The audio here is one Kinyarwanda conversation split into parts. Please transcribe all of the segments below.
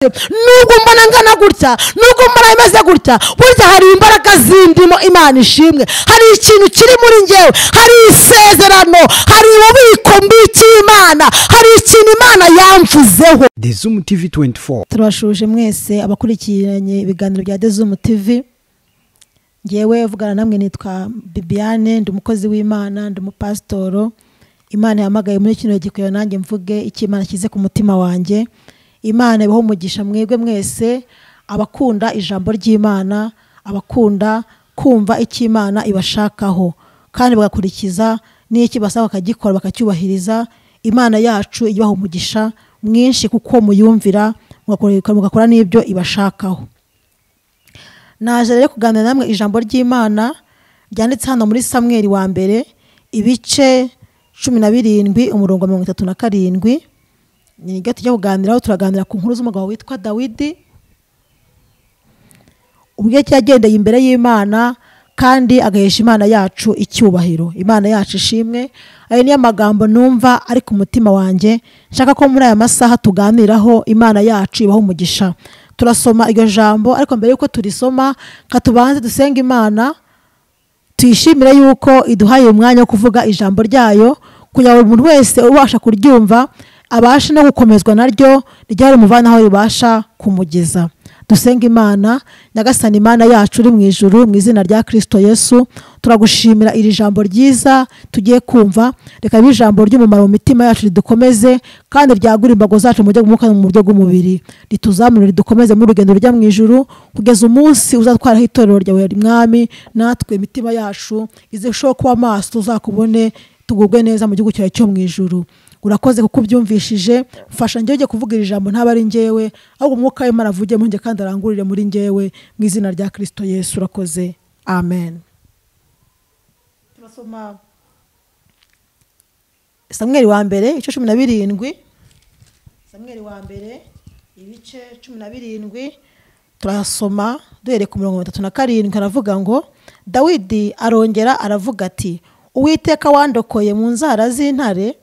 Nubwo mbona ngana gutya, nubwo mbona imeze gutya, burya hari imbaraga zindimo. Imana ishimwe. Hari ikintu kiri muri njyewe, hari isezerano, hari ububiko mb'Imana, hari ikintu Imana yamvuzeho. Dezumu TV 24. Turabashuje mwese abakurikiranye ibiganiro bya Dezumu TV. Ngewe vugana namwe nitwa Bibiane, ndi umukozi w'Imana, ndi umupasitoro. Imana yahamagaye muri kino gikuyo nanjye mvuge icyo Imana shyize ku mutima wanjye. Imana ibahe umugisha mwebwe mwese abakunda ijambo ry'Imana, abakunda kumva icyo Imana ibashakaho kandi bagakurikiza n'iki basaba bakagikora bakacyubahiriza. Imana yacu ibahe umugisha mwinshi kuko muyumvira mugakora n'ibyo ibashakaho. Naje rero kuganira namwe ijambo ry'Imana ryanditse hano muri Samweli wa mbere ibice 17 umurongo 37. Ni gato tujya kuganiraho, turaganira ku nkuru z'umugabo witwa Dawidi, ubwo yagendeye imbere y'Imana kandi agahesha Imana yacu icyubahiro. Imana yacu ishimwe. Ayo niyo magambo numva ari ku mutima wanjye, nshaka ko muri aya masaha tuganiraho. Imana yacu ibaho umugisha. Turasoma iryo jambo, ariko mbere yuko turisoma katubanze dusenga Imana, tuyishimire yuko iduhaye umwanya wo kuvuga ijambo ryayo, kugira ngo umuntu wese ubasha kuryumva abashe no gukomezwa naryo, rijya rimuvana aho ribasha kumugeza. Dusenga Imana. Nyagasani Imana yacu uri mu ijuru, mu izina rya Kristo Yesu, turagushimira iri jambo ryiza tugiye kumva. Reka bibe ijambo ry'umumaro mu mitima yacu, ridukomeze kandi ryagure imbago zacu mu buryo bw'umwuka no mu buryo bw'umubiri, rituzamure, ridukomeze mu rugendo rujya mu ijuru kugeza umunsi uzatwaraho itorero ryawe Mwami. Natwe imitima yacu izishobora kuba maso, tuzakubone tugubwe neza mu gihugu cyawe cyo mu ijuru. Urakoze kuko ubyumvishije. Mfasha njyewe kuvuga iri jambo ntaba ari njyewe, ahubwo umwuka w'Imana avuge mu njye kandi arangurire muri njyewe, mu izina rya Kristo Yesu. Urakoze, amen. Turasoma Samweli wa mbere ibice 17. Samweli wa mbere ibice 17, turasoma duhereye ku 37. Aravuga ngo Dawidi arongera aravuga ati, Uwiteka wandokoye mu nzara z'intare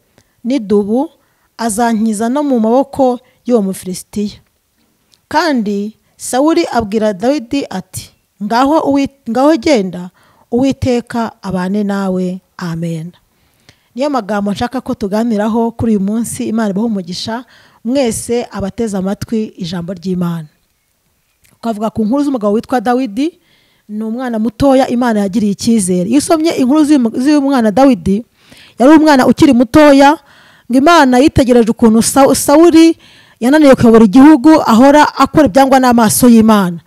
n'idubu, azankiza no mu maboko y'uwo Mufilisitiya. Kandi Sawuli abwira Dawidi ati, ngaho genda, Uwiteka abane nawe. Amen. Niyo magambo nshaka ko tuganiraho kuri uyu munsi. Imana ibahe umugisha mwese abateze amatwi ijambo ry'Imana. Twavuga ku nkuru z'umugabo witwa Dawidi. Ni umwana mutoya Imana yagiriye icyizere. Iyo usomye inkuru z'uyu mwana Dawidi, yari umwana ukiri mutoya, ngo Imana yitegereje ukuntu Sawuli yananiwe kuyobora igihugu, ahora akora ibyangwa n'amaso y'Imana.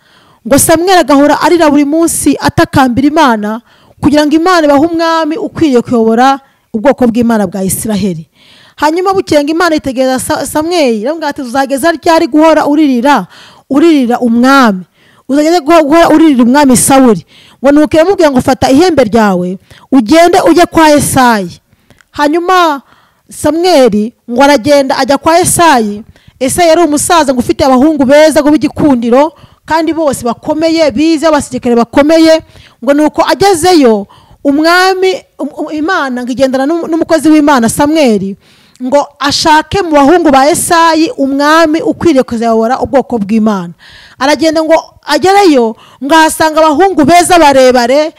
Ngo Samweli agahora arira buri munsi atakambira Imana kugira ngo Imana ibahe umwami ukwiriye kuyobora ubwoko bw'Imana bwa Isiraheli. Hanyuma bukeye ngo Imana yitegereza Samweli, iramubwira ati, uzageza ryari guhora uririra umwami? Uzageza guhora uririra umwami Sawuli? Ngo nuko iramubwira ngo fata ihembe ryawe ugende ujye kwa Esayi. Hanyuma Samweli ngo aragenda ajya kwa Esayi. Esayi yari umusaza ngo ufite abahungu beza ngo b'igikundiro kandi bose bakomeye, bize, abasirikare bakomeye. Ngo nuko agezeyo umwami Imana ngo igendana n'umukozi w'Imana Samweli ngo ashake mu bahungu ba Esayi umwami ukwiriye kuzayobora ubwoko bw'Imana. Aragenda ngo agereyo ngo ahasanga abahungu beza barebare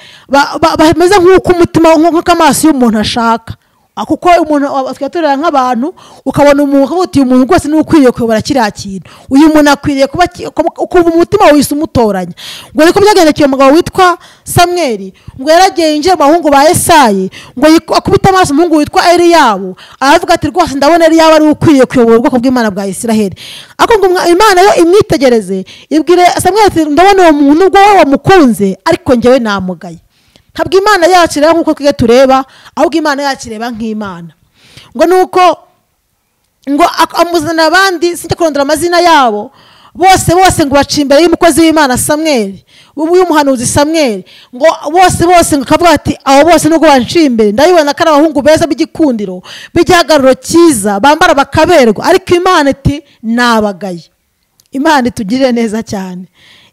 bameze nk'uko umutima nk'uko amaso y'umuntu ashaka. Kuko umuntu twatorera nk'abantu, ukabona umuntu uti uyu muntu rwose ni ukwiriye kuyobora kiriya kintu, uyu muntu akwiriye kuba, kuva umutima wise umutoranya. Ngo niko byagendekeye umugabo witwa Samweli, ngo yaragiye yinjira mu bahungu ba Esayi, ngo akubita amaso umuhungu witwa Eliyabu, aravuga ati rwose ndabona Eliyabu ari ukwiriye kuyobora ubwoko bw'Imana bwa Isiraheli. Ariko ngo Imana yo imwitegereze ibwire Samweli ati ndabona uwo muntu ubwo wowe wamukunze, ariko njyewe namugaye. Ntabwo Imana yacu ireba nk'uko twe tureba, ahubwo Imana yacu ireba nk'Imana. Ngo nuko ngo amuzanira abandi, sinjya kurondora amazina yabo bose bose, ngo baca imbere y'umukozi w'Imana Samweli, y'umuhanuzi Samweli, ngo bose bose ngo akavuga ati abo bose nubwo banciye imbere ndabibona ko ari abahungu beza b'igikundiro b'igihagararo cyiza, bambara bakaberwa, ariko Imana iti nabagaye. Imana itugirire neza cyane.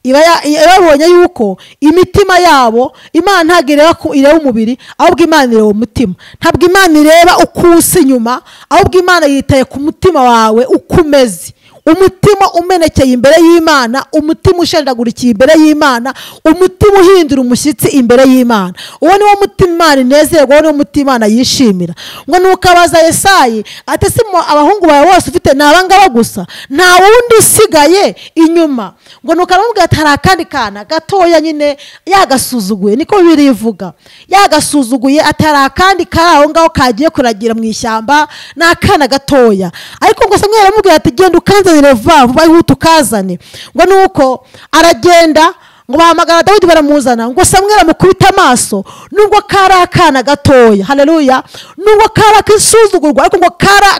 Ibabonye yuko imitima yabo, Imana ntabwo ireba umubiri, ahubwo Imana ireba umutima. Ntabwo Imana ireba uko usa inyuma, ahubwo Imana yitaye ku mutima wawe uko umeze. Umutima umenekeye imbere y'Imana, umutima ushendagurikiye imbere y'Imana, umutima uhindura umushyitsi imbere y'Imana, uwo ni wo mutima Imana inezerwa, uwo ni wo mutima Imana yishimira. Ngo nuko abaza Yesayi ati ese abahungu bawe bose ufite ni abangaba gusa, nta wundi usigaye inyuma? Ngo nuko aramubwira ati hari akandi kana gatoya nyine yagasuzuguye, niko Bibiliya ivuga, yagasuzuguye, ati hari akandi kari aho ngaho kagiye kuragira mu ishyamba, ni akana gatoya. Ariko ngo Samweli aramubwira ati genda ukanzanire vuba vuba, ihute ukazane. Ngo nuko aragenda, ngo bahamagara Dawidi baramuzana, ngo Samweli amukubita amaso, nubwo kari akana gatoya, haleluya, nubwo kari akisuzugurwa, ariko ngo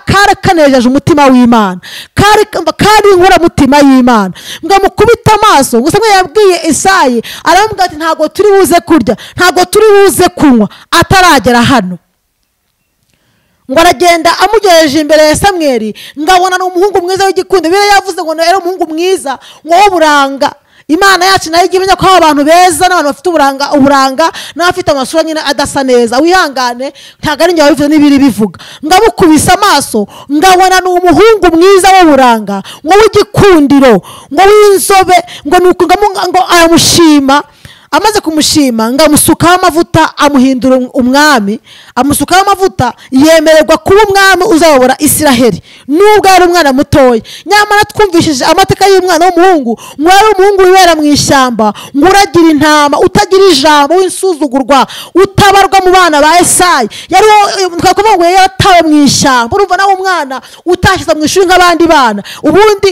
kari kanejeje umutima w'Imana, kari inkoramutima y'Imana. Ngo amukubita amaso, ngo Samweli yabwiye Esayi aramubwira ati ntabwo turi buze kurya, ntabwo turi buze kunywa ataragera hano. Ngo aragenda amugejeje imbere ya Samweli, ngabona ni umuhungu mwiza w'igikundo. Bibiliya yavuze ngo yari umuhungu mwiza, ngo w'uburanga. Imana yacu nayo ijya imenya ko abantu beza n'abantu bafite uburanga n'abafite amasura nyine adasa neza. Wihangane, ntabwo ari njye wabivuze, n'ibiri bivuga. Ngabukubise amaso, ngabona ni umuhungu mwiza w'uburanga, ngo w'igikundiro, ngo w'inzobe, ngo nuko ngo aramushima. Amaze kumushima ngo amusukaho amavuta, amuhindura umwami, amusukaho amavuta, yemererwa kuba umwami uzayobora Isiraheli, nubwo yari umwana mutoya. Nyamara twumvishije amateka y'umwana w'umuhungu, ngo yari umuhungu wibera mu ishyamba, ngo uragira intama, utagira ijambo, w'insuzugurwa, utabarwa mu bana ba Esayi. Yari twakuvuga ngo yaratawe mu ishyamba. Urumva nawe umwana utashyize mu ishuri nk'abandi bana. Ubundi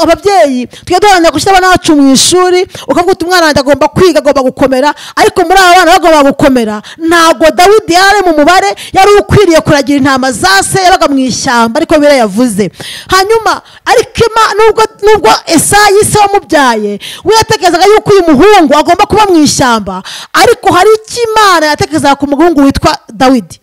ababyeyi tujya duharanira gushyira abana bacu mu ishuri, ukavuga uti umwana wanjye agomba kwiga, agomba gukomera, ariko muri aba bana bagomba gukomera ntabwo Dawidi yari mu mubare, yari ukwiriye kuragira intama za se, yabaga mu ishyamba, ariko Bibiliya yavuze. Hanyuma ariko nubwo Esayi se wamubyaye we yatekerezaga yuko uyu muhungu agomba kuba mu ishyamba, ariko hari icyo Imana yatekerezaga ku muhungu witwa Dawidi,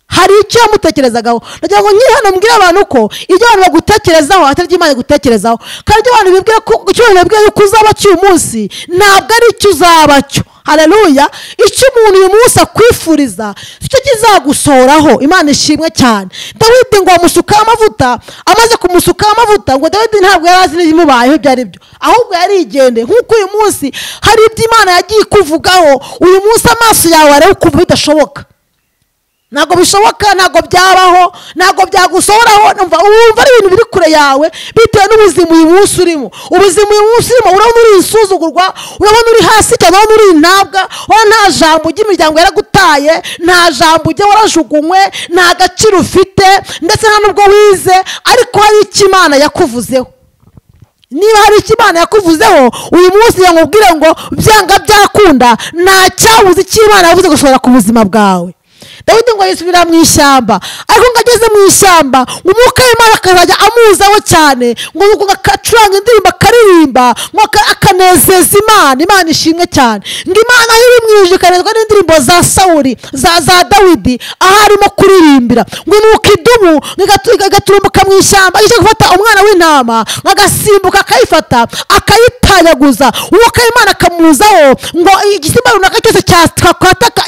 hari icyo yamutekerezagaho. Ndagira ngo nkiri hano mbwire abantu ko ibyo abantu bagutekerezaho atari ibyo Imana igutekerezaho, kandi ibyo abantu bibwira ko icyo abantu bibwira yuko uzaba cyo uyu munsi ntabwo ari icyo uzaba cyo. Haleluya! Icyo umuntu uyu munsi akwifuriza icyo kizagusohoraho. Imana ishimwe cyane. Dawidi ngo amusukaho amavuta, amaze kumusukaho amavuta, ngo Dawidi ntabwo yari azi n'ibimubayeho ibyo ari byo, ahubwo yarigendeye. Nk'uko uyu munsi hari ibyo Imana yagiye ikuvugaho, uyu munsi amaso yawe areba ukumva bidashoboka, ntabwo bishoboka, ntabwo byabaho, ntabwo byagusohoraho. Wumva ari ibintu biri kure yawe bitewe n'ubuzima uyu munsi urimo. Ubuzima uyu munsi urimo, urabona uri insuzugurwa, urabona uri hasi cyane, urabona uri intabwa, urabona nta jambo ujya, imiryango yaragutaye, nta jambo ujya, warajugunywe, nta gaciro ufite, ndetse nta nubwo wize, ariko hari icyo Imana yakuvuzeho. Niba hari icyo Imana yakuvuzeho uyu munsi, yamubwire ngo byanga byakunda, nta cyabuze icyo Imana yavuze gusohora ku buzima bwawe. Dawidi ngo yisubira mu ishyamba, ariko ngo ageze mu ishyamba umwuka w'Imana akazajya amuzaho cyane, ngo agacuranga indirimbo, akaririmba, ngo akanezeza Imana. Imana ishimwe cyane. Ngo Imana iri mu ijuru ikanezwa n'indirimbo za Sawuli, za Dawidi, aho arimo kuririmbira. Ngo nuko idubu igaturumbuka mu ishyamba, ije gufata umwana w'intama, agasimbuka akayifata, akayitanyaguza. Umwuka w'Imana akamuzaho, ngo igisimba runaka cyose cyakwataka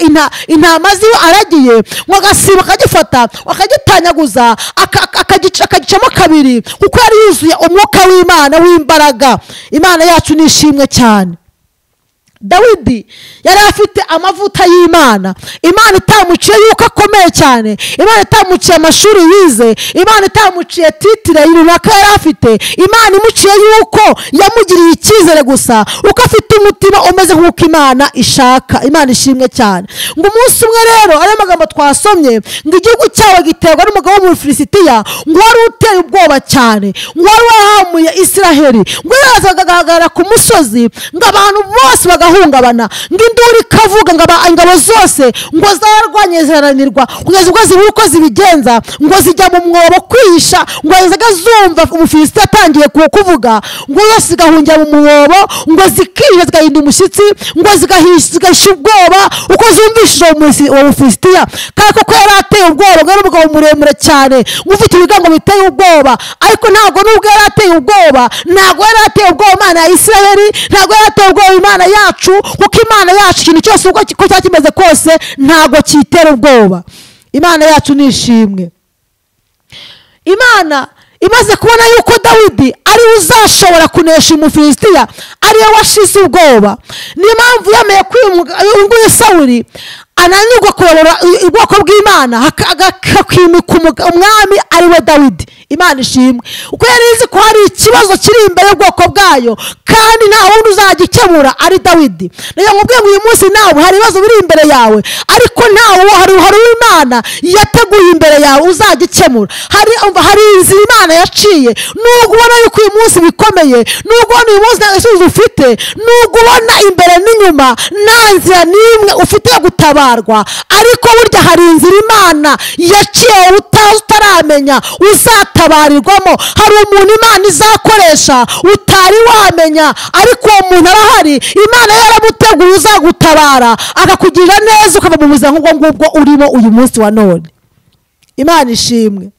intama ziwe aragiye, ngo agasimbuka akagifata, akagitanyaguza, akagicamo kabiri, kuko yari yuzuye umwuka w'Imana w'imbaraga. Imana yacu ni ishimwe cyane. Dawidi yari afite amavuta y'Imana. Imana itamuciye yuko akomeye cyane, Imana itamuciye amashuri yize, Imana itamuciye titire runaka yari afite, Imana imuciye yuko yamugiriye icyizere gusa, uko afite umutima umeze nk'uko Imana ishaka. Imana ishimwe cyane. Ngo umunsi umwe rero, ariyo magambo twasomye, ngo igihugu cyawe giterwa n'umugabo w'Umufilisitiya, ngo wari uteye ubwoba cyane, ngo wari wahamuye Isiraheli, ngo yarazaga agahagarara ku musozi, ngo abantu bose bagahungabana, ngo induru ikavuga, ngo ingabo zose ngo zararwanye zirananirwa, kugeza ubwo zibura uko zibigenza, ngo zijya mu mwobo kwihisha, ngo yazaga zumva Umufilisitiya atangiye kuvuga, ngo zose zigahungira mu mwobo, ngo zikihisha zigahinda umushyitsi, ngo zigahisha ubwoba uko zumvishije uwo Mufilisitiya. Kandi koko yari ateye ubwoba, ngo yari umugabo muremure cyane, ngo ufite ibigango biteye ubwoba, ariko ntabwo nubwo yari ateye ubwoba, ntabwo yari ateye ubwoba Imana ya Isiraheli, ntabwo yari ateye ubwoba Imana yacu, kuko Imana yacu ikintu cyose uko cyaba kimeze kose ntabwo kitera ubwoba. Imana yacu ni ishimwe. Imana Imaze kubona yuko Dawidi ari uzashobora kunesha Umufilisitiya, ariwe washize ubwoba, niyo mpamvu yemeye kwiyunguye Sawuli ananirwa kuyobora ubwoko bw'Imana, hakimika umwami ariwe Dawidi. Imana ishimwe, uko yari izi ko hari ikibazo kiri imbere y'ubwoko bwayo kandi nta wundi uzagikemura ari Dawidi. Niyo nkubwiye ngo uyu munsi nawe hari ibibazo biri imbere yawe, ariko ntawe hari Imana yateguye imbere yawe uzagikemura. Hari inzira Imana yaciye. Nubwo ubona yuko uyu munsi bikomeye, nubwo ubona uyu munsi nta gisubizo ufite, nubwo ubona imbere n'inyuma nta nzira n'imwe ufite yo gutabarwa, ariko burya hari inzira Imana yaciye utazi utaramenya uzatabarirwamo. Hari umuntu Imana izakoresha utari wamenya, ariko uwo muntu arahari, Imana yaramuteguye uzagutabara akakugirira neza ukava mu buzima nk'ubwo ngubwo urimo uyu munsi wa none. Imana ishimwe.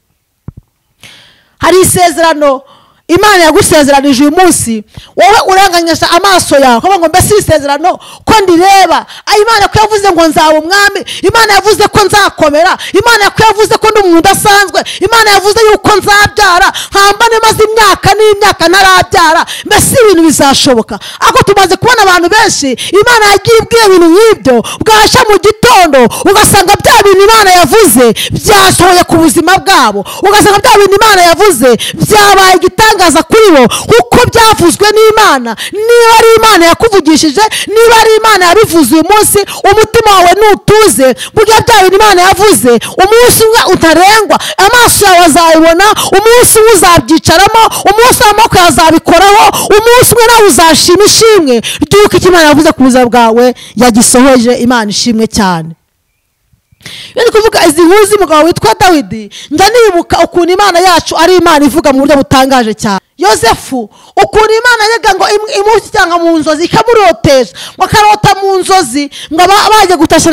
Hari isezerano Imana yagusezeranije uyu munsi, wowe uranganyisha amaso yawe ukavuga ngo mbese isezerano ko ndireba, Imana ko yavuze ngo nzaba umwami, Imana yavuze ko nzakomera, Imana ko yavuze ko ndi umuntu udasanzwe, Imana yavuze yuko nzabyara nkambane maze imyaka n'imyaka ntarabyara, mbese ibintu bizashoboka? Ariko tumaze kubona abantu benshi Imana yagiye ibwira ibintu nk'ibyo, bwasha mu gitondo ugasanga bya bintu Imana yavuze byasohoye ku buzima bwabo, ugasanga bya bintu Imana yavuze byabaye igitangaza kuri bo, kuko byavuzwe n'Imana. Niba ari Imana yakuvugishije, niba ari Imana yabivuze uyu munsi, umutima wawe nutuze, burya bya bintu Imana yavuze umunsi umwe utarengwa, amaso yawe azabibona, umunsi umwe uzabyicaramo, umunsi amaboko azabikoraho, umunsi umwe nawe uzashima ishimwe ry'uko icyo Imana yavuze ku buzima bwawe yagisohoje. Imana ishimwe cyane. Iyo ndi kuvuga izi nkuru z'umugabo witwa Dawidi, njya nibuka ukuntu Imana yacu ari Imana ivuga mu buryo butangaje cyane. Yosefu, ukuntu Imana yajyaga ngo imushyanga mu nzozi ikamurotesha, ngo akarota mu nzozi ngo baje gutashya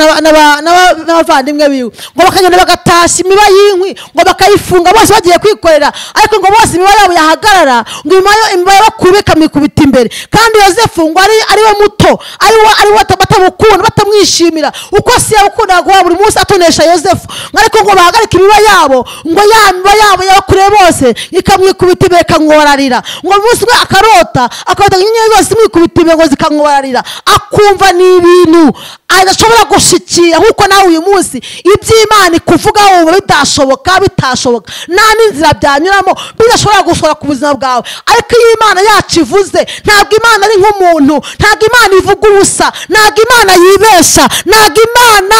n'abavandimwe biwe, ngo bakagenda bagatashya imiba y'inkwi, ngo bakayifunga bose bagiye kwikorera, ariko ngo bose imiba yabo yahagarara, ngo imiba y'abakuru ikamikubita imbere. Kandi Yosefu ngo ari we muto, ari we batamukunda, batamwishimira, uko se yamukundaga guhora buri munsi atonesha Yosefu, ariko ngo bahagarike imiba yabo, ngo ya miba yabo y'abakuru bose ikamwikubita imbere ikamworarira. Ngo umunsi umwe akarota inyenyeri zose zimwikubita imbere ngo zikamworarira, akumva ni ibintu adashobora gushikira. Nkuko nawe uyu munsi iby'Imana ikuvuga wumva bitashoboka, nta n'inzira byanyuramo, bidashobora gusohora ku buzima bwawe. Ariko iyo Imana yacu ivuze, ntabwo Imana ari nk'umuntu, ntabwo Imana ivuga ubusa, ntabwo Imana yibesha, ntabwo Imana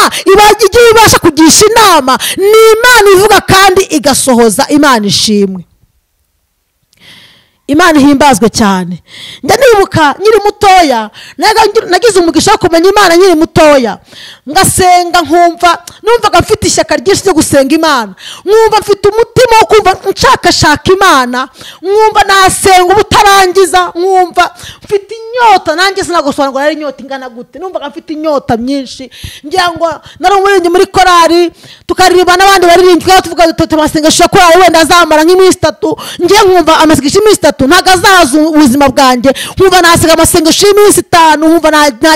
igiye ibasha kugisha inama, ni Imana ivuga kandi igasohoza. Imana ishimwe, Imana ihimbazwe cyane. Njya nibuka nkiri mutoya, nagize umugisha wo kumenya Imana nkiri mutoya, ngasenga nkumva numvaga mfite ishyaka ryinshi ryo gusenga Imana, nkumva mfite umutima wo kumva nshakashaka Imana, nkumva nasenga ubutarangiza, nkumva mfite inyota. Nanjye sinagusobanura ngo nari inyota ingana gute, numvaga mfite inyota myinshi. Ngira ngo nari umuririmbyi muri korali, tukaririmba n'abandi baririmbyi, tuvuga tuti amasengesho ya korali wenda azamara nk'iminsi itatu, ngiye nkumva amasengesho y'iminsi itatu ntabwo azahaza ubuzima bwanjye, nkumva nasiga amasengesho y'iminsi itanu, nkumva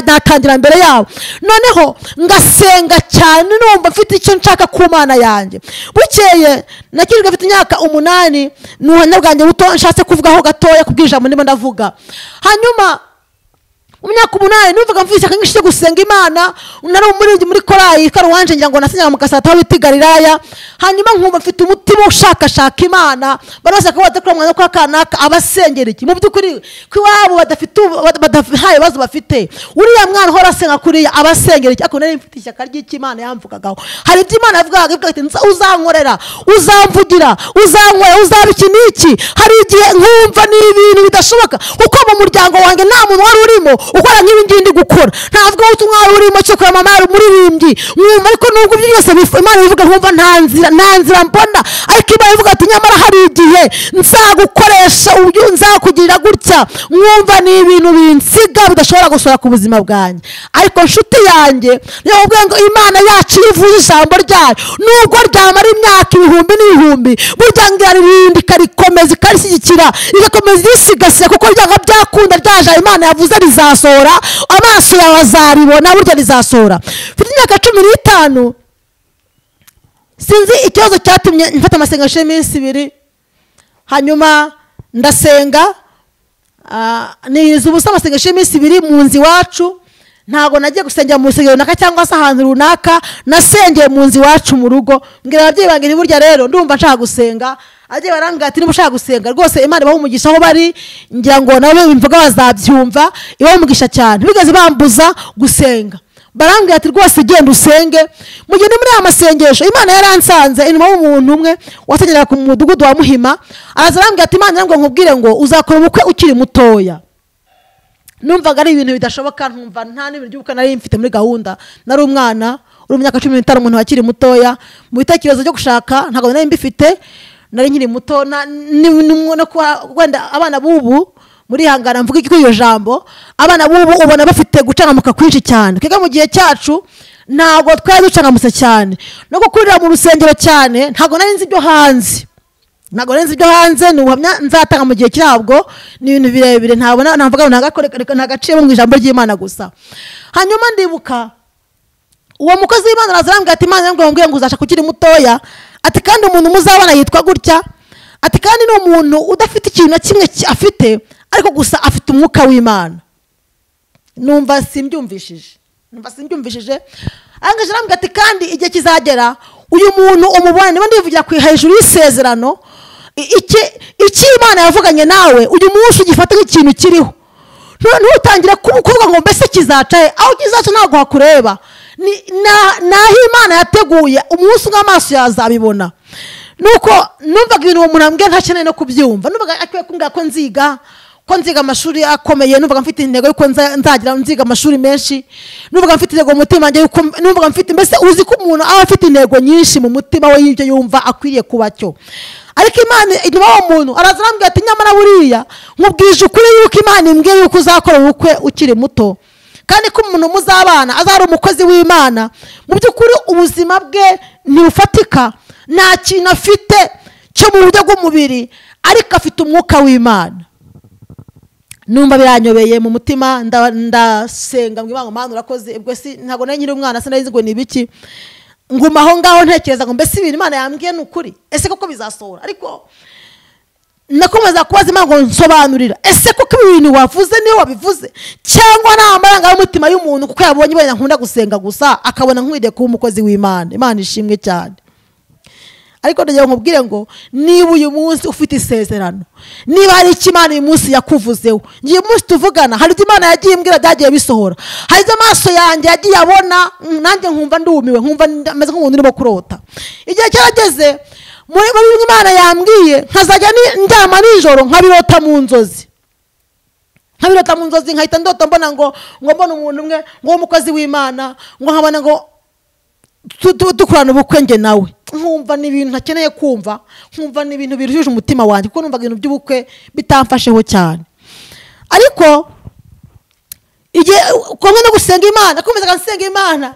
natangira mbere yabo. Noneho ngasenga cyane numva mfite icyo nshaka ku Mana yanjye. Bukeye nakirirwa mfite imyaka 8, ni ubuhamya bwanjye buto nshatse kuvugaho gatoya kubw'ijambo ndimo ndavuga. Hanyuma mu myaka 8 numvaga mfite ishyaka nyinshi ryo gusenga Imana, nari umuririmbyi muri korali Karuwanje, ngira ngo nasenyaga mu Gasata aho bita Galilaya. Hanyuma nkumva mfite umutima ushakashaka Imana, barose ko badakora umwanya kwa kanaka abasengera iki, mu by'ukuri ko iwabo badafite nta bibazo bafite, uriya mwana uhora asenga kuriya abasengera iki? Ariko nari mfite ishyaka ry'icyo Imana yamvugagaho. Hari ibyo Imana yavugaga ivuga iti uzankorera, uzamvugira, uzankorera, uzaba iki n'iki. Hari igihe nkumva ni ibintu bidashoboka, kuko mu muryango wanjye nta muntu wari urimo ukora nk'ibi ngibi ndi gukora, ntavuga ko umwari urimo cyo kora mama ari umuririmbyi, nkumva ariko nubwo ibyo byose Imana ivuga nkumva nta nzira mbona, ariko Imana ivuga ati nyamara hari igihe nzagukoresha uburyo nzakugirira gutya, nkumva ni ibintu binsiga bidashobora gusohora ku buzima bwanjye. Ariko nshuti yanjye, niyo mvuga ngo Imana yacu ivuze ijambo ryayo, nubwo ryamara imyaka ibihumbi n'ibihumbi, burya ngo iraririnda ikarikomeza ikarishyigikira, igakomeza irisigasira, kuko byanga byakunda ryaje Imana yavuze rizasohora, amaso yawe azaribona, burya rizasohora. Mfite imyaka 15, sinzi ikibazo cyatumye mfata amasengesho y'iminsi ibiri. Hanyuma ndasenga, niriza ubusa amasengesho y'iminsi 2 mu nzu iwacu. Ntago nagiye gusengera mu rusengero runaka cyangwa se ahantu runaka, nasengeye mu nzu iwacu mu rugo. Mbwira ababyeyi banjye nti burya rero ndumva nshaka gusenga. Ababyeyi barambwira ati niba ushaka gusenga rwose Imana ibahe umugisha aho bari, ngira ngo nabo bimvuga bazabyumva, ibahe umugisha cyane. Ntibigeze bambuza gusenga, barambwira ati rwose genda usenge. Mu gihe muri aya masengesho Imana yaransanze inyuma y'umuntu umwe wasengeraga ku mudugudu wa Muhima, araza arambwira ati Imana ngo nkubwire ngo uzakora ubukwe ukiri mutoya. Numvaga ari ibintu bidashoboka, nkumva nta n'ibintu by'ubukwe nari mfite muri gahunda. Nari umwana uri mu myaka 15, umuntu wakiri mutoya, mu bitekerezo byo gushaka ntabwo nari mbifite, nari nkiri muto. No wenda abana b'ubu muri hangana mvuga iki kuri iyo jambo, abana b'ubu ubona bafite gucangamuka kwinshi cyane. Twebwe mu gihe cyacu ntabwo twari ducangamutse cyane, no gukurira mu rusengero cyane ntabwo nari nzi ibyo hanze. Ntabwo nari nzi ibyo hanze, ni ubuhamya nzatanga mu gihe cyabwo, ni ibintu birebire ntabona navuga ntagaciro mu ijambo ry'Imana gusa. Hanyuma ndibuka uwo mukozi w'Imana araza arambwira ati Imana ngo ngo uzashaka ukiri mutoya, ati kandi umuntu muzabana yitwa gutya, ati kandi ni umuntu udafite ikintu na kimwe afite, ariko gusa afite umwuka w'Imana. Numva simbyumvishije, numva simbyumvishije. Arangije arambwira ati kandi igihe kizagera uyu muntu umubona, niba ndivugira ku hejuru y'isezerano, iki Imana yavuganye nawe uyu munsi ugifata nk'ikintu kiriho, ntutangire kuvuga ngo mbese kizaca he, aho kizaca ntabwo hakureba, naho Imana yateguye umunsi umwe amaso yazabibona. Nuko numvaga ibintu uwo muntu ambwiye ntakeneye no kubyumva, numvaga akwiye kumbwira ko nziga, ko nziga amashuri akomeye, numvaga mfite intego yuko nzagira nziga amashuri menshi, numvaga mfite intego mu mutima wanjye yuko numvaga mfite, mbese uzi ko umuntu aba afite intego nyinshi mu mutima we y'ibyo yumva akwiriye kuba cyo. Ariko Imana inyuma y'uwo muntu araza arambwira ati nyamara buriya nkubwije ukuri yuko Imana imbwiye yuko uzakora ubukwe ukiri muto, kandi ko umuntu muzabana azari umukozi w'Imana. Mu by'ukuri ubuzima bwe ntibufatika, nta kintu afite cyo mu buryo bw'umubiri, ariko afite umwuka w'Imana. Numva biranyobeye mu mutima, ndasenga ngo Imana urakoze. Ubwo si ntabwo nari nkiri umwana, sinari nzi ngo ni ibiki. Nguma aho ngaho ntekereza ngo mbese ibintu Imana yambwiye ni ukuri, ese koko bizasohora? Ariko nakomeza kubaza Imana ngo nsobanurira, ese koko ibintu wavuze niyo wabivuze cyangwa ni amarangamutima y'umuntu kuko yabonye wenda nkunda gusenga gusa akabona nkwiriye kuba umukozi w'Imana. Imana ishimwe cyane. Ariko ndagira ngo nkubwire ngo niba uyu munsi ufite isezerano, niba hari icyo Imana uyu munsi yakuvuzeho, ngiye umunsi tuvugana hari ibyo Imana yagiye imbwira byagiye bisohora, hari ibyo amaso yanjye yagiye abona nanjye nkumva ndumiwe, nkumva meze nk'umuntu urimo kurota. Igihe cyarageze muri bimwe Imana yambwiye nkazajya ndyama nijoro nkabirota mu nzozi, nkabirota mu nzozi, nkahita ndota mbona ngo mbona umuntu umwe ngo umukozi w'Imana, ngo nkabona ngo dukorana ubukwe njye nawe, nkumva ni ibintu ntakeneye kumva, nkumva ni ibintu biruhije umutima wanjye, kuko numvaga ibintu by'ubukwe bitamfasheho cyane. Ariko igihe kumwe no gusenga Imana, nakomezaga nsenga Imana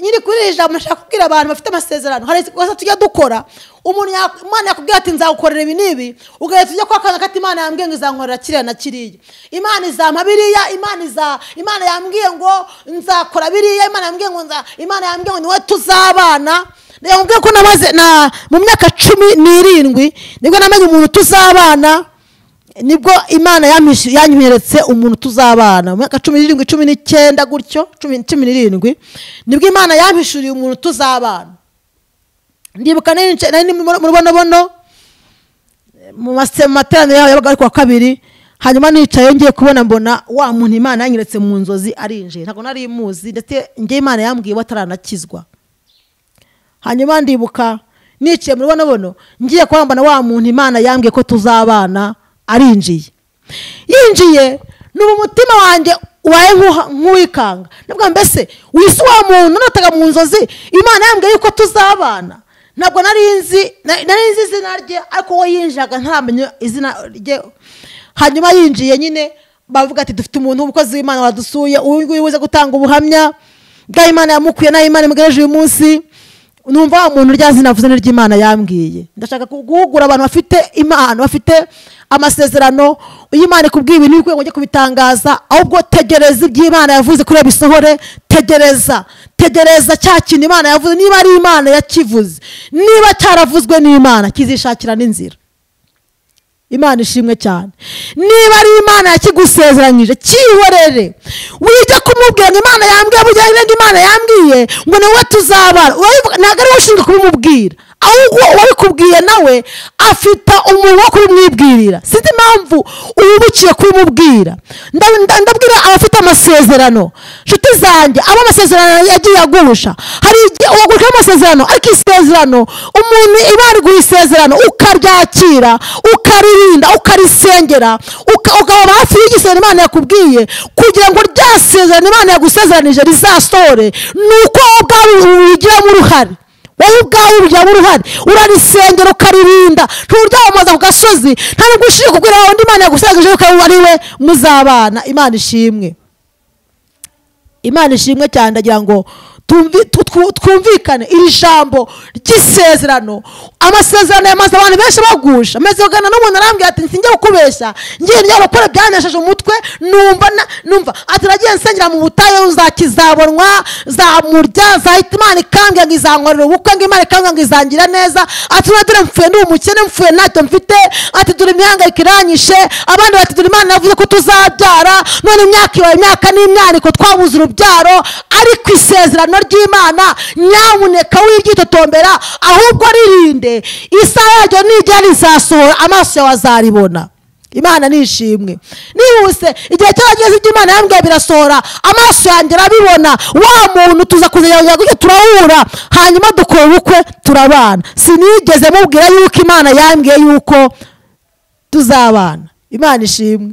nyiri kuri iri jambo nshaka kubwira abantu bafite amasezerano. Hari ikosa tujya dukora, umuntu Imana yakubwira ati nzagukorera ibi n'ibi, ugahita ujya kwa kana kati Imana yambwiye ngo izankorera kiriya na kiriya, Imana izampa biriya, Imana yambwiye ngo nzakora biriya, Imana yambwiye ngo Imana yambwiye ngo niwe tuzabana. Yambwiye ko namaze mu myaka 17 nibwo namenye umuntu tuzabana, nibwo Imana yanyweretse umuntu tuzabana. Mu myaka 17 19 gutyo 17 nibwo Imana yampishuriye umuntu tuzabana. Ndibuka nari mu rubonobono mu materaniro yabaga ari kuwa kabiri, hanyuma nicaye ngiye kubona mbona wa muntu Imana yanyeretse mu nzozi arinjiye. Ntabwo nari muzi, ndetse ngiye Imana yambwiye bataranakizwa. Hanyuma ndibuka niciye mu rubonobono ngiye kwambana wa muntu Imana yambwiye ko tuzabana arinjiye. Yinjiye n'ubu umutima wanjye ubaye nk'uwikanga, nabwo mbese wisi wa muntu nataga mu nzozi Imana yambwiye yuko tuzabana. Ntabwo nari nzi izina rye, ariko we yinjiraga ntamenya izina rye. Hanyuma yinjiye nyine bavuga ati dufite umuntu w'umukozi w'Imana wadusuye, uyu nguyu uze gutanga ubuhamya bwa Imana yamukuye nayo Imana imugereje uyu munsi. Numva wa muntu rya zina avuze ry'Imana yambwiye. Ndashaka guhugura abantu bafite impano, bafite amasezerano. Iyo Imana ikubwiye ibintu bikwiye ngo ujye kubitangaza, ahubwo tegereza ibyo Imana yavuze kuri bisohore. Tegereza, tegereza cya kintu Imana yavuze, niba ari Imana yakivuze, niba cyaravuzwe n'Imana kizishakira n'inzira. Imana ishimwe cyane. Niba ari Imana yakigusezeranyije cyihorere, wijya kumubwira ngo Imana yambwiye, burya ngo Imana yambwiye ngo nawe tuzabana, ntabwo ari wowe ushinzwe kubimubwira, ahubwo uwabikubwiye nawe afite umuntu wo kubimwibwirira. Sinzi impamvu uhubukiye kubimubwira. Ndabwira abafite amasezerano, nshuti zanjye, abo amasezerano yagiye agusha, hari igihe uhaguruka amasezerano, ariko isezerano umuntu Imana iguha isezerano ukaryakira, ukaririnda, ukarisengera, ukaba hafi y'igisezerano Imana yakubwiye, kugira ngo rya sezerano Imana yagusezeranije rizasohore, ni uko wowe ubwawe ubigiramo uruhare. Wowe ubwawe ubigiramo uruhare, urarisengera ukaririnda, nturyamamaza ku gasozi, nta nubwo ushinzwe kubwira wundi Imana yagusezeranyije ko ari we muzabana. Imana ishimwe, Imana ishimwe cyane. Ndagira ngo twumvikane iri jambo ry'isezerano. Amasezerano yamaze abantu benshi bagusha. Maze ugana n'umuntu arambwira ati sinjye kukubeshya, ngiye njya gukora byanesheje umutwe, numva ati nagiye nsengera mu butayu zakizabonwa, zamurya, zahita Imana ikambwira ngo izankorera ubukwe, ngo Imana ikambwira ngo izangira neza, ati dore mfuye ndi umukene, mfuye ntacyo mfite, ati dore imihangayiko iranyishe. Abandi bati dore Imana yavuze ko tuzabyara, none imyaka ibaye imyaka n'imyaniko twabuze urubyaro. Ariko isezerano ry'Imana nyamuneka wiryitotombera, ahubwo ririnde, isaha yaryo nigera rizasohora, amaso yawe azaribona. Imana nishimwe. Nihuse igihe cyarageze ibyo Imana yambwiye birasohora, amaso yanjye arabibona. Wa muntu tuza kuzajya gutya turahura, hanyuma dukora ubukwe turabana. Sinigeze mubwira yuko Imana yambwiye yuko tuzabana. Imana ishimwe.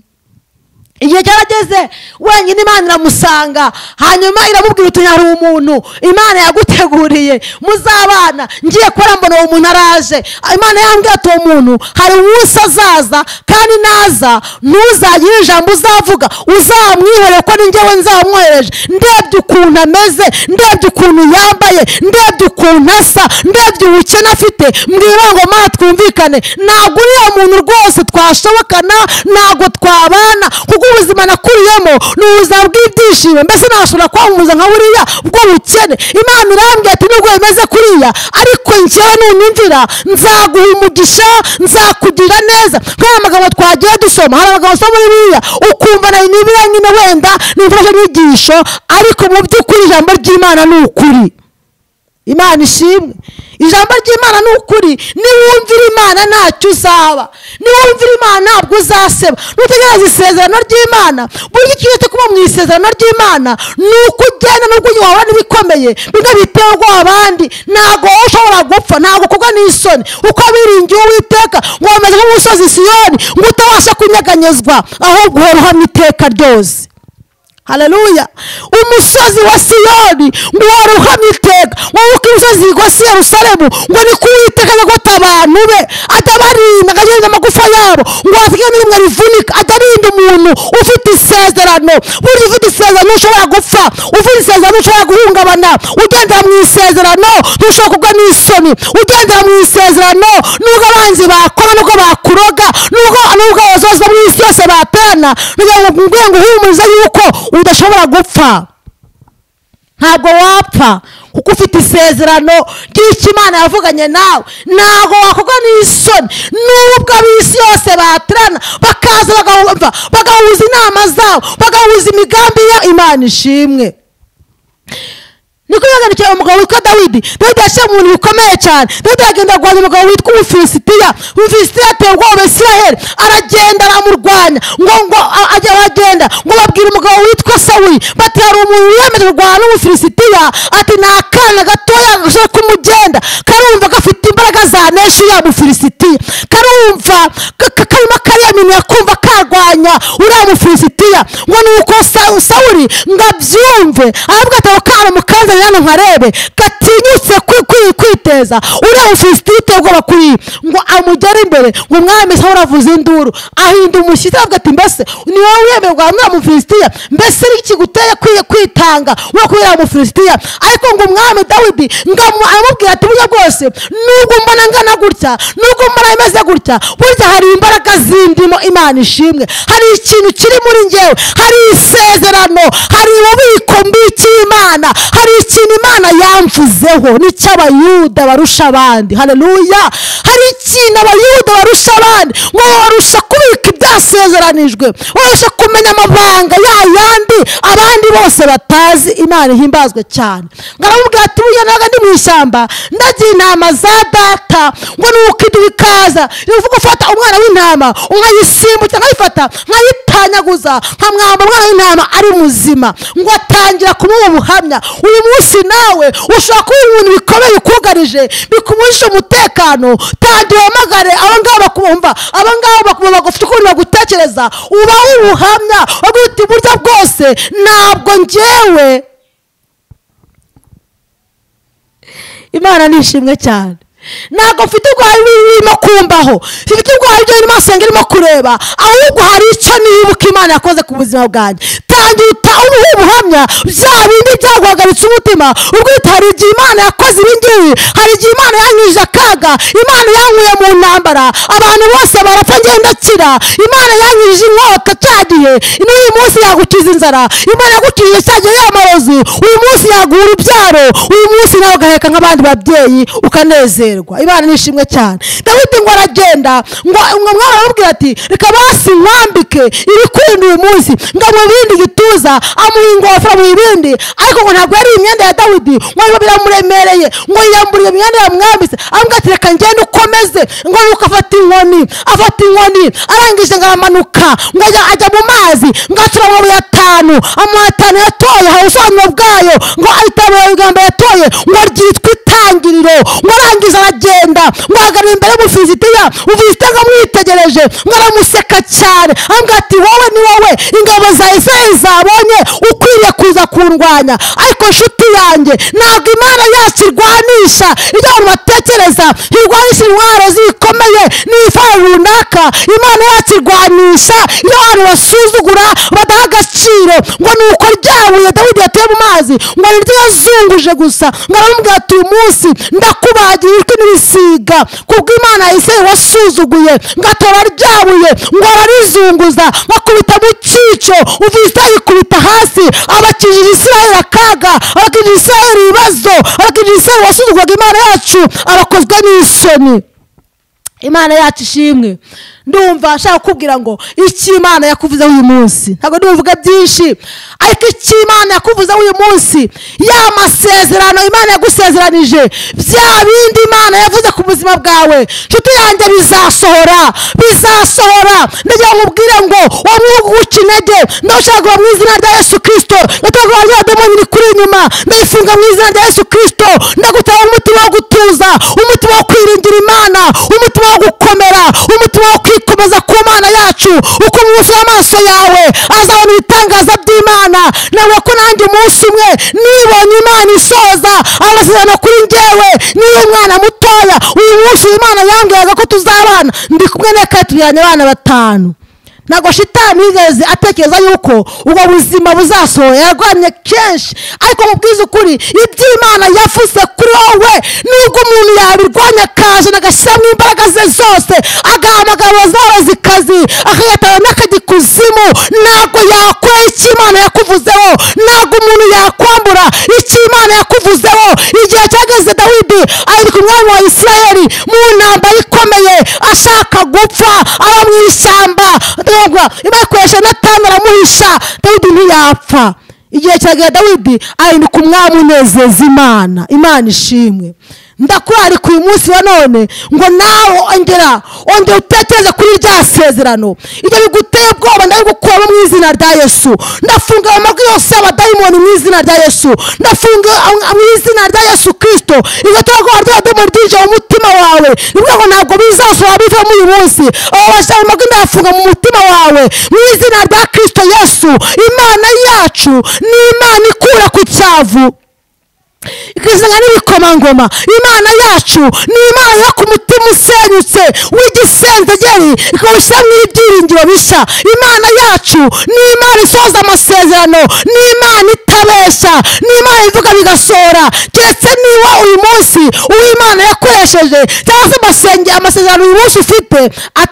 Igihe cyarageze wenyine Imana iramusanga, hanyuma iramubwira uti hari umuntu Imana yaguteguriye muzabana, ngiye kubona mbona uwo muntu araje. Imana yambwiye ati uwo muntu hari umunsi azaza, kandi naza ntuzagire ijambo uzavuga, uzamwihorere ko ni njyewe nzamwohereje. Ndebye ukuntu ameze, ndebye ukuntu yambaye, ndebye ukuntu asa, ndebye ubukene afite, mbwira ngo Mana twumvikane, ntabwo uriya muntu rwose twashobokana, ntabwo twabana, kuko ubuzima nakuriyemo ni ubuzima bw'ibyishimo, mbese nashobora kwamamaza nka buriya bw'ubukene. Imana irambwira ati nubwo bimeze kuriya, ariko njyewe nunyumvira nzaguha umugisha, nzakugira neza. Nk'aya magambo twagiye dusoma, hari amagambo usoma muri Bibiliya ukumva na Bibiliya nyine wenda ni imfashanyigisho, ariko mu by'ukuri ijambo ry'Imana ni ukuri. Imana ishimwe. Ijambo ry'Imana ni ukuri. Niwumvira Imana ntacyo uzaba, niwumvira Imana ntabwo uzaseba. Nutegereza isezerano ry'Imana, burya ikintu kuba mu isezerano ry'Imana ni uko ugenda nubwo wahura n'ibikomeye bimwe biteye ubwoba abandi, ntabwo wowe ushobora gupfa, ntabwo kugwa n'isoni, uko biringiye Uwiteka ngo bameze nk'umusozi Siyoni, ngo utabasha kunyeganyezwa, ahubwo uhora uhamye iteka ryose. Haleluya. Umusozi wa Siyoni ngo uhora uhamye iteka, ngo uko imisozi igose Yerusalemu, ngo ni ko Uwiteka agota abantu be, atabarinda akagenda amagufa yabo, ngo hatagira n'imwe rivunika. Atarinda umuntu ufite isezerano. Burya ufite isezerano ntushobora gupfa, ufite isezerano ntushobora guhungabana, ugendera mu isezerano ntushobora kugwa n'isoni, ugendera mu isezerano nubwo abanzi bakora, nubwo bakuroga, nubwo abazoza mu isi yose baterana, ngo uhumurize yuko udashobora gupfa. Ntabwo wapfa kuko ufite isezerano ry'icyo Imana yavuganye nawe. Ntabwo wakugwa n'isoni nubwo ab'isi yose baterana bakaza bagahuza inama zabo, bagahuza imigambi ya Imana ishimwe. Niko yaganiriye umugabo witwa Dawidi. Dawidi yaciye mu bintu bikomeye cyane. Dawidi agenda arwanya umugabo witwa Umufilisitiya. Umufilisitiya ateye ubwoba Isiraheli, aragenda aramurwanya, ngo aragenda ngo babwira umugabo witwa Sawuli bati hari umuntu wiyemeje kurwana n'Umufilisitiya, ati ni akana gatoya gashobora kumugenda, karumva gafite imbaraga zanesha uriya Mufilisitiya, karumva karimo kariyaminiye kumva karwanya uriya Mufilisitiya. Ngo nuko Sawuli ngo abyumve, aravuga ati ako kana mukanze hano nkarebe gatinyutse kwiteza uriya Mufilisitiya uteye ubwoba kuri, ngo amugere imbere. Ngo umwami Sawuli avuze induru, ahinda umushyitsi, aravuga ati mbese ni wowe wiyemeje kurwana n'uriya Mufilisitiya? Mbese ni iki guteye kwitanga wo kuri uriya Mufilisitiya? Ariko ngo umwami Dawidi ngo aramubwira ati burya bwose nubwo mbona ngana gutya, nubwo mbona imeze gutya, burya hari imbaraga zindimo. Imana ishimwe. Hari ikintu kiri muri njyewe. njyewe hari isezerano, hari ububiko mb'Imana, hari ikintu Imana yamvuzeho nicyo Abayuda barusha abandi. Haleluya! Hari ikintu Abayuda barusha abandi, ngo barusha kubika ibyasezeranijwe, barusha kumenya amabanga ya yandi abandi bose batazi. Imana ihimbazwe cyane. Ngaramubwira ati burya naga ndi mu ishyamba ndagira intama za data, ngo nuko idubu ikaza ivuga ufata umwana w'intama nkayisimbutsa nkayifata nkayitanyaguza nkamwamba umwana w'intama ari muzima. Ngo atangira kumuha ubuhamya. Uyu munsi nawe ushobora kuba ibintu bikomeye bikugarije bikubujije umutekano, tangira uhamagare abo ngabo bakumva, abo ngabo bakumva bagufite ukuntu bagutekereza, ubahe ubuhamya ugira uti burya bwose ntabwo njyewe. Imana nishimwe cyane. Ntabwo mfite ubwoba birimo kumbaho, mfite ubwoba ibyo irimo asenga irimo kureba, ahubwo hari icyo nibuka Imana yakoze ku buzima bwanjye. Tangira ubuhe ubuhamya bya bindi byaguhagaritse umutima, ubwo hari igihe Imana yakoze ibi ngibi, hari igihe Imana yanyujije akaga, Imana yankuye mu ntambara, abantu bose barapfa ngenda ndakira, Imana yanyujije inkota cya gihe, n'uyu munsi yagukiza inzara, Imana yagukijije cya gihe y'amarozi, uyu munsi yaguha urubyaro, uyu munsi nawe ugaheka nk'abandi babyeyi ukanezerwa. Imana nishimwe cyane. Dawidi ngo aragenda, ngo umwana aramubwira ati reka basi nkwambike ibikwiriye uyu munsi, ngo amubinde igituza, amuha ingofero, amuha ibindi, ariko ngo ntabwo yari imyenda ya Dawidi, ngo biramuremereye, ngo yiyambura iyo myenda yamwambitse, aramubwira ati reka ngende ukomeze. Ngo nuko afata inkoni, afata inkoni, arangije ngo aramanuka, ngo ajya mu mazi, ngo atura amabuye atanu, amabuye atanu yatoye, hari ubusobanuro bwayo, ngo ahita amagambo yatoye ngo ryitwa itangiriro. Ngo arangiza aragenda, ngo ahagarara imbere y'Umufilisitiya, Umufilisitiya ngo amwitegereje, ngo aramuseka cyane, aramubwira ati wowe ni wowe ingabo za Isirayeli zabonye ukwiriye kuza kundwanya, ariko nshuti yanjye ntabwo Imana yacu irwanisha ibyo abantu batekereza, ntirwanisha intwaro zikomeye n'ibifaro runaka. Imana yacu irwanisha ibyo abantu basuzugura badaha agaciro. Ngo nuko ryabuye Dawidi yateye mu mazi, ngo niryo yazunguje gusa, ngo aramubwira ati uyu munsi ndakubagira ijwi n'ibisiga kubw'Imana ya Isirayeli wasuzuguye. Ngo atora ryabuye, ngo ararizunguza, bakubita mu cyico, Umufilisitiya yikubita hasi, abakijije Isirayeli akaga, abakijije Isirayeli ibibazo, abakijije Isirayeli wasuzuguraga Imana yacu, abakozwe n'isoni. Imana yacu ishimwe. Ndumva nshaka kukubwira ngo icyo Imana yakuvuzeho uyu munsi, ntabwo ndibuvuga byinshi, ariko icyo Imana yakuvuzeho uyu munsi, ya masezerano Imana yagusezeranije, bya bindi Imana yavuze ku buzima bwawe, nshuti yanjye bizasohora, bizasohora. Ndagira ngo nkubwire ngo uwo mwuka uguca intege ndawushaka mu izina rya Yesu Kristo, ndavuga ngo demoni iri kuri inyuma, ndayifunga mu izina rya Yesu Kristo. Ndagutaba umutima wo gutuza, umutima wo kwiringira Imana, umutima wo gukomera, umutima wo kwikomeza ku Mana yacu. Uko umunsi w'amaso yawe azabona ibitangaza by'Imana. Nawe ko nanjye umunsi umwe nibonye Imana isoza amasezerano kuri njyewe, niba umwana mutoya uyu munsi Imana yambwiraga ko tuzabana, ndi kumwe na Kate tubyaranye abana batanu. Ntabwo shitani yigeze atekereza yuko ubwo buzima buzasohora, yarwanye kenshi, ariko mubwize ukuri ibyo Imana yavuze kuri wowe, nubwo umuntu yabirwanya akaje agashyiramo imbaraga ze zose, agahamagara abazarozikazi, akayatana n'akajya ikuzimu, ntabwo yakora icyo Imana yakuvuzeho, ntabwo umuntu yakwambura icyo Imana yakuvuzeho. Igihe cyageze Dawidi ari ku mwami wa Isirayeli mu ntambara ikomeye, ashaka gupfa, aba mu ishyamba, ibakoresha Natani aramuhisha, Dawidi ntiyapfa. Igihe cyageze Dawidi ahinduka umwami unezeza Imana. Imana ishimwe. Ndakurarika uyu munsi wa none ngo nawe ongera utekereze kuri rya sezerano. Ibyo biguteye ubwoba ndabigukuramo mu izina rya Yesu. Ndafunga amagwi yose y'abadayimoni mu izina rya Yesu. Ndafunga mu izina rya Yesu Kristo. Iryo terabwoba ry'abadayimoni ryinjiye mu mutima wawe, ni ukuvuga ngo ntabwo bizasohora biva muri uyu munsi. Abo bashaka amagwi ndayafunga mu mutima wawe mu izina rya Kristo Yesu. Imana yacu ni Imana ikura ku cyavu ikizana n'ibikomangoma. Imana yacu ni Imana yo ku mutima usenyutse w'igisenzegeri ikawushyiramo ibyiringiro bishya. Imana yacu ni Imana isohoza amasezerano, ni Imana itabeshya, ni Imana ivuga bigasohora. Keretse niba uyu munsi uwo Imana yakoresheje cyangwa se amasezerano uyu munsi ufite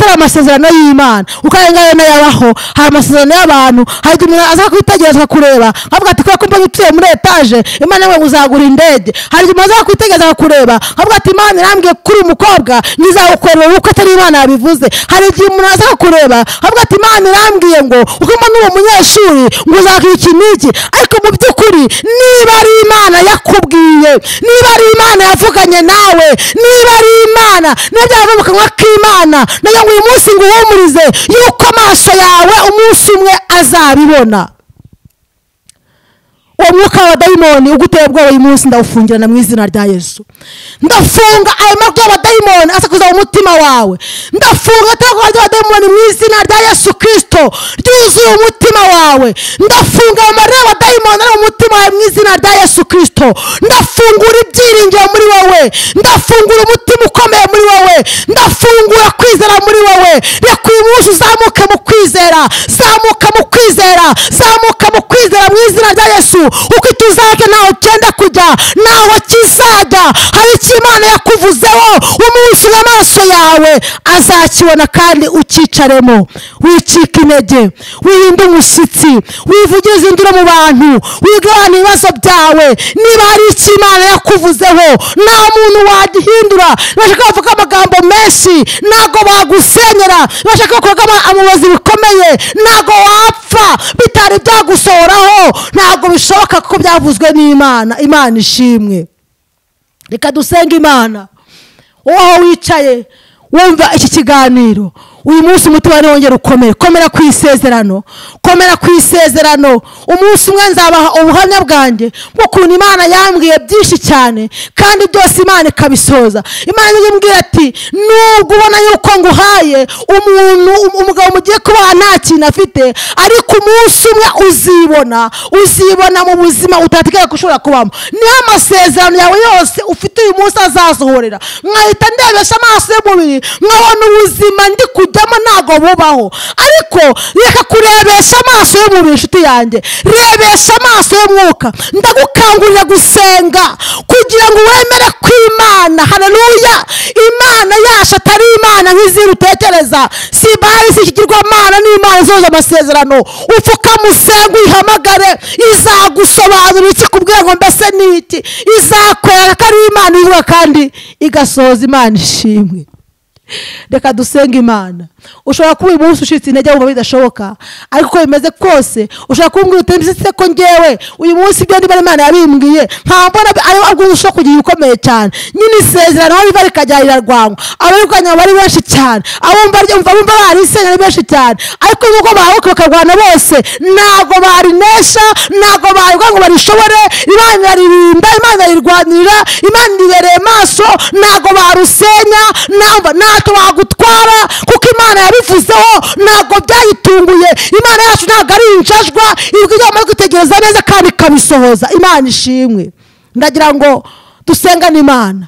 atari amasezerano y'Imana. Ukarenga ayo nayabaho, hari amasezerano y'abantu. Hari igihe umuntu aza kwitegereza kureba akavuga ati kubera ko mbonye utuye muri etaje, Imana ngo uzagura indege. Hari igihe umuntu aza kwitegereza kureba akavuga ati Imana irambwiye kuri umukobwa ngizagukorera ubukwe, atari Imana yabivuze. Hari igihe umuntu aza kureba akavuga ati Imana irambwiye ngo uko mbona uwo munyeshuri ngo uzakora iki n'iki, ariko mu by'ukuri niba ari Imana yakubwiye, niba ari Imana yavuganye nawe, niba ari Imana niba byava mu kanwa k'Imana, nayo ngo uyu munsi nguhumurize yuko amaso yawe umunsi umwe azabibona. Uwo mwuka wa dayimoni uguteye ubwoba uyu munsi ndawufungirana mu izina rya Yesu. Ndafunga ayo majwi y'abadayimoni asakuza mu mutima wawe. Ndafunga atakwa ry'abadayimoni mu izina rya Yesu Kristo ryuzuye umutima wawe. Ndafunga amarira y'abadayimoni ari mu mutima wawe mu izina rya Yesu Kristo. Ndafungura ibyiringiro muri wowe, ndafungura umutima ukomeye muri wowe, ndafungura kwizera muri wowe. Reka uyu munsi uzamuke mu kwizera, zamuka mu kwizera, zamuka mu kwizera mu izina rya Yesu. Uko ituzake ntaho cyenda kujya, ntaho kizajya. Hari icyo Imana yakuvuzeho, umunsi w'amaso yawe azakibona kandi ucyicaremo. Wicika intege, wihinde umushyitsi, wivugize induru mu bantu, wigabane ibibazo byawe. Niba hari icyo Imana yakuvuzeho, nta muntu wagihindura. Bashaka bavuga amagambo menshi, ntago bagusenyera. Bashaka bavuga amabuzi bikomeye, ntago wapfa bitari byagusohoraho. Ntago bishoboka kuko byavuzwe n'Imana. Imana ishimwe. Reka dusenge Imana. Wowe wicaye wumva iki kiganiro uyu munsi, umutima wawe wongera ukomere. Komera ku isezerano, komera ku isezerano. Umunsi umwe nzabaha ubuhamya bwanjye bw'ukuntu Imana yambwiye byinshi cyane kandi byose Imana ikabisoza. Imana imbwira ati nubwo ubona yuko nguhaye umuntu, umugabo mugiye kubaha nta kintu afite, ariko umunsi umwe uzibona, uzibona mu buzima utateganya ko ushobora kubamo. Niyo amasezerano yawe yose ufite uyu munsi azasohorera. Mwahita ndebesha amaso y'umubiri nkabona ubuzima ndi kujyamo ntago bubaho, ariko reka kurebesha amaso y'umubiri inshuti yanjye, rebesha amaso y'umwuka. Ndagukangurira gusenga kugira ngo wemere ko Imana, haleluya, Imana yacu atari Imana nk'izindi utekereza. Si Bali, si ikigirwamana, ni Imana isohoza amasezerano. Upfukame usenge, uyihamagare, izagusobanurira ikikubwira ngo mbese ni iki, izakwereka ko ari Imana ivuga kandi igasohoza. Imana ishimwe. Reka dusenge Imana. Ushobora kuba uyu munsi ushitse intege wumva bidashoboka, ariko uko bimeze kose ushobora kumbwira uti mbese ko ngewe uyu munsi ibyo ndimo Imana yabimbwiye nkambona ari ubwo ushobora kugira ibikomeye cyane. Nyine isezerano aho riva rikajya rirarwanywa, abarwanya bari benshi cyane, abumva bumva barisenya ari benshi cyane, ariko nuko bahaguruka bakarwana bose ntago barinesha, ntago barwa ngo barishobore. Imana iraririnda, Imana irirwanirira, Imana ibereye maso, ntago barusenya, ntacyo bagutwara kuko Imana yabivuzeho, ntabwo byayitunguye. Imana yacu ntabwo ari injajwa, ibyo yamaze kwitegereza neza kandi ikabisohoza. Imana ishimwe. Ndagira ngo dusengane Imana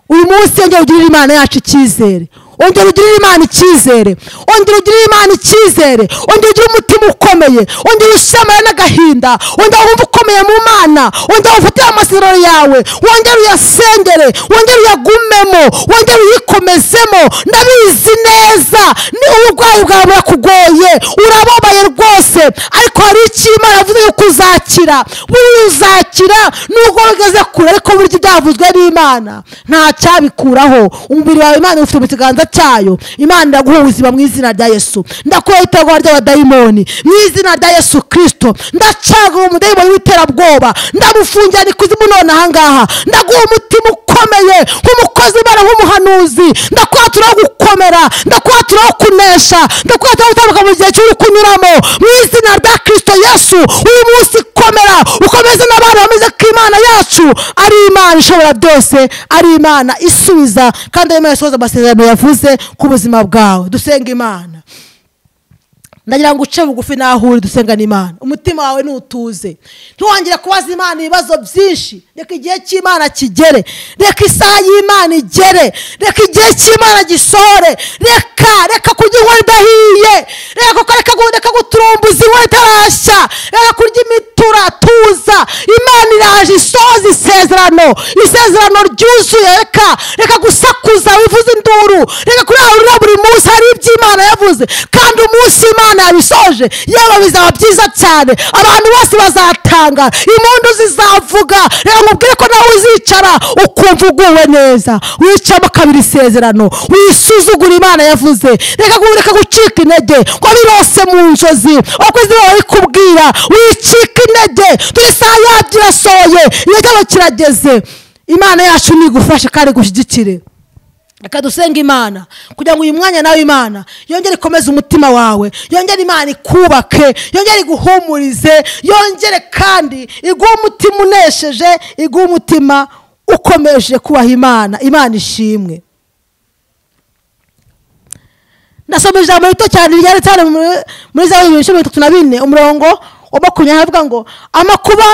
uyu munsi. Ongera ugirire Imana yacu icyizere, ongera ugirire Imana icyizere, ongera ugirire Imana icyizere, ongera ugire umutima ukomeye, ongera ushamara n'agahinda, ongera wumve ukomeye mu Mana, ongera ufate amasezerano yawe, wongera uyasengere, wongera uyagumemo, wongera uyikomezemo. Ndabizi neza ni uburwayi bwawe burakugoye, urababaye rwose, ariko hari icyo Imana yavuze yuko uzakira. Buriya uzakira nubwo ugeze kure, ariko burya ibyavuzwe n'Imana nta cyabikuraho. Umubiri wawe Imana ufite mu kiganza cyayo. Imana iraguha ubuzima mu izina rya Yesu. Ndakuraho iterabwoba ry'abadayimoni mu izina rya Yesu Kristo. Ndacagura umudayimoni w'iterabwoba, ndamufungira ikuzimu none aha ngaha. Ndaguha umutima ukomeye nk'umukozi w'Imana, nk'umuhanuzi. Ndakwatura gukomera, ndakwatura kunesha, ndakwatura gutambuka mu gihe cy'uri kunyuramo mu izina rya Kristo Yesu. Uyu munsi komera, ukomeze n'abantu bameze ko Imana yacu ari Imana ishobora byose, ari Imana isubiza kandi ari Imana isohoza amasezerano yavuze ku buzima bwawe. Dusenga Imana. Ndagira ngo uce bugufi naho uri, dusenga n'Imana. Umutima wawe nutuze, ntiwongere kubaza Imana ibibazo byinshi. Reka igihe cy'Imana kigere, reka isaha y'Imana igere, reka igihe cy'Imana gisohore. Reka kurya inkono idahiye, reka guturumbuza inkono itarashya, reka kurya imitura. Tuza, Imana iraje isohoza isezerano, isezerano ryuzuye. Reka gusakuza wivuze induru, reka kurarura buri munsi. Hari ibyo yavuze, kandi umunsi Imana yabisoje yaba bizaba byiza cyane, abantu bose bazatanga, impundu zizavuga. Reka nkubwire ko nawe uzicara ukumva uguwe neza, wicamo kabiri isezerano, wisuzugura Imana yavuze. Reka gucika intege ko birose mu nzozi, uko izuba bari kubwira, wicika intege, turi isaha yabyo irasohoye, igihe kirageze. Imana yacu nigufashe kandi igushyigikire. Reka dusenge Imana kugira ngo uyu mwanya nawe Imana yongere ikomeze umutima wawe, yongere Imana ikubake, yongere iguhumurize, yongere kandi iguhe umutima unesheje, iguhe umutima ukomeje kubaha Imana. Imana ishimwe. Nasoma ijambo rito cyane ryanditse hano muri Zaburi 34 umurongo wa 20, avuga ngo amakuba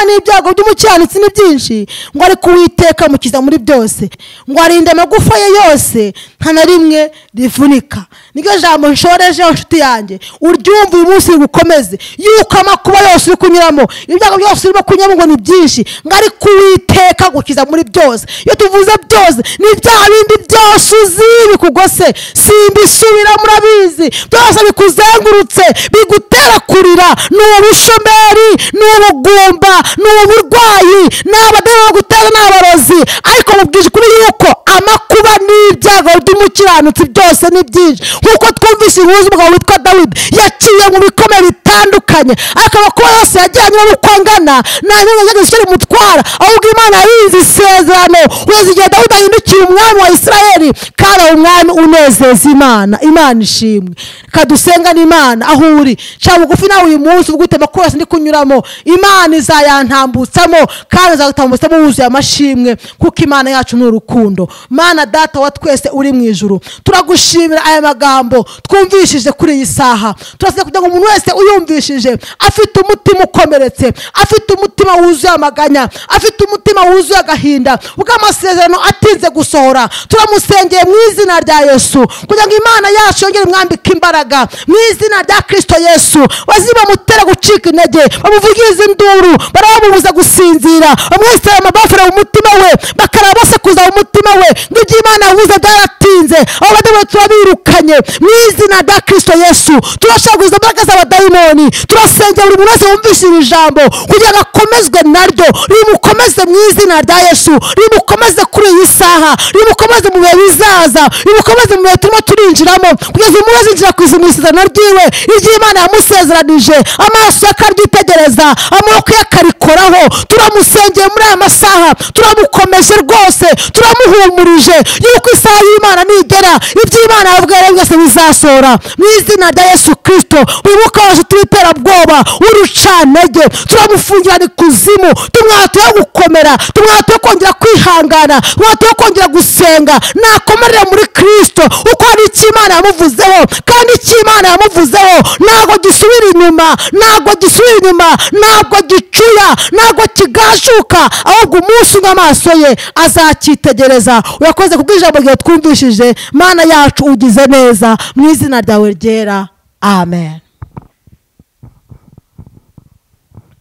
n'ibyago by'umukiranutsi ni byinshi, ngo ariko Uwiteka amukiza muri byose, ngo arinde amagufa ye yose nta na rimwe rivunika. Niryo jambo nshorejeho nshuti yanjye, uryumva uyu munsi rigukomeze, yuko amakuba yose uri kunyuramo, ibyago byose urimo kunyuramo ngo ni byinshi, ngo ariko Uwiteka agukiza muri byose. Iyo tuvuze byose ni bya bindi byose uzi bikugose, simbisubira murabizi, byose bikuzengurutse bigutera kurira, ni ubushomeri, ni ubugumba, ni uburwayi, ni abadayimoni bagutera, ni abarozi. Ariko mubwije ukuri yuko amakuba n'ibyago by'umukiranutsi byose ni byinshi. Nkuko twumvise inkuru z'umugabo witwa Dawidi, yaciye mu bikomeye bitandukanye, ariko amakuba yose yagiye anyuramo uko angana nta nyungu yajyaga ishyira umutwara, ahubwo Imana yarinze isezerano kugeza igihe Dawidi ahindukiye umwami wa Isirayeli, kandi aba umwami unezeza Imana. Imana ishimwe. Reka dusengane Imana aho uri, ca bugufi nawe uyu munsi uvuge uti amakuba yose ndi kunyuramo Imana izayantambutsamo, kandi izagutambutsamo wuzuye amashimwe, kuko Imana yacu ni urukundo. Mana Data wa twese uri mu ijuru, turagushimira aya magambo twumvishije kuri iyi saha. Turasaba kugira ngo umuntu wese uyumvishije afite umutima ukomeretse, afite umutima wuzuye amaganya, afite umutima wuzuye agahinda bw'amasezerano atinze gusohora, turamusengeye mu izina rya Yesu kugira ngo Imana yacu yongere imwambike imbaraga mu izina rya Kristo Yesu. Bazibamutera gucika intege, bamuvugiriza induru, barabamubuza gusinzira, bamwesera amabafure mu mutima we, bakaraba basakuza mu mutima we ngo ibyo Imana yavuze byaratinze. Abo badayimoni turabirukanye mu izina rya Kristo Yesu. Turashaguza imbaraga z'abadayimoni, turasengera buri muntu wese wumvise iri jambo kugira ngo akomezwe naryo, rimukomeze mu izina rya Yesu, rimukomeze kuri iyi saha, rimukomeze mu bihe bizaza, rimukomeze mu bihe turimo turinjiramo, kugeza umuntu azinjira ku isezerano ryiwe, iryo Imana yamusezeranije, amaso ye akaryitegereza, amaboko ye akarikoraho. Turamusengeye muri aya masaha, turamukomeje rwose, turamuhumurije yuko isaha y'Imana nigera ibyo Imana yavuga byose bizasohora mu izina rya Yesu Kristo. Wibuka waje tw'iterabwoba w'urucantege, turamufungirana ikuzimu, tumwatuye gukomera, tumwatuye kongera kwihangana, tumwatuye kongera gusenga, nakomerera muri Kristo uko hari icyo Imana yamuvuzeho, kandi icyo Imana yamuvuzeho ntabwo gisubira inyuma, ntabwo gisubira inyuma, ntabwo gicuya, ntabwo kigashuka, ahubwo umunsi umwe amaso ye azacyitegereza. Urakoze kubw'ijambo ryawe twumvishije, Mana yacu ugize neza, mu izina ryawe ryera, amen.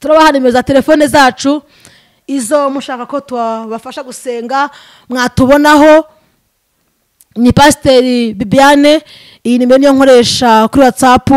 Turabaha nimero za telefone zacu, izo mushaka ko tubafasha gusenga mwatubonaho. Ni Pasiteri Bibiane, iyi nimero niyo nkoresha kuri WhatsApp,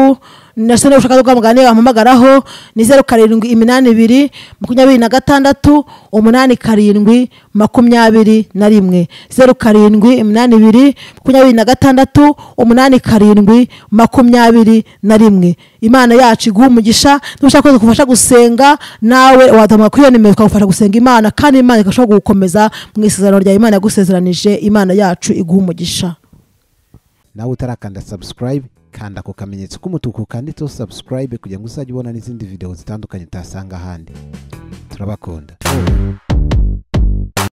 nasone ushaka ko muganira bampamagaraho ni 0782 26 87 21, 0782 26 87 21. Imana yacu iguhe umugisha. Nushaka ko kufasha gusenga nawe waduhamagara kuri iyo nimero tukagufasha gusenga Imana, kandi Imana ikashobora gukomeza mu isezerano rya Imana yagusezeranije. Imana yacu iguhe umugisha. Nawe utarakanda subscribe, kanda ku kamenyetso k'umutuku kanditseho subscribe kugira ngo uzajye ubona n'izindi video zitandukanye utasanga ahandi. Turabakunda.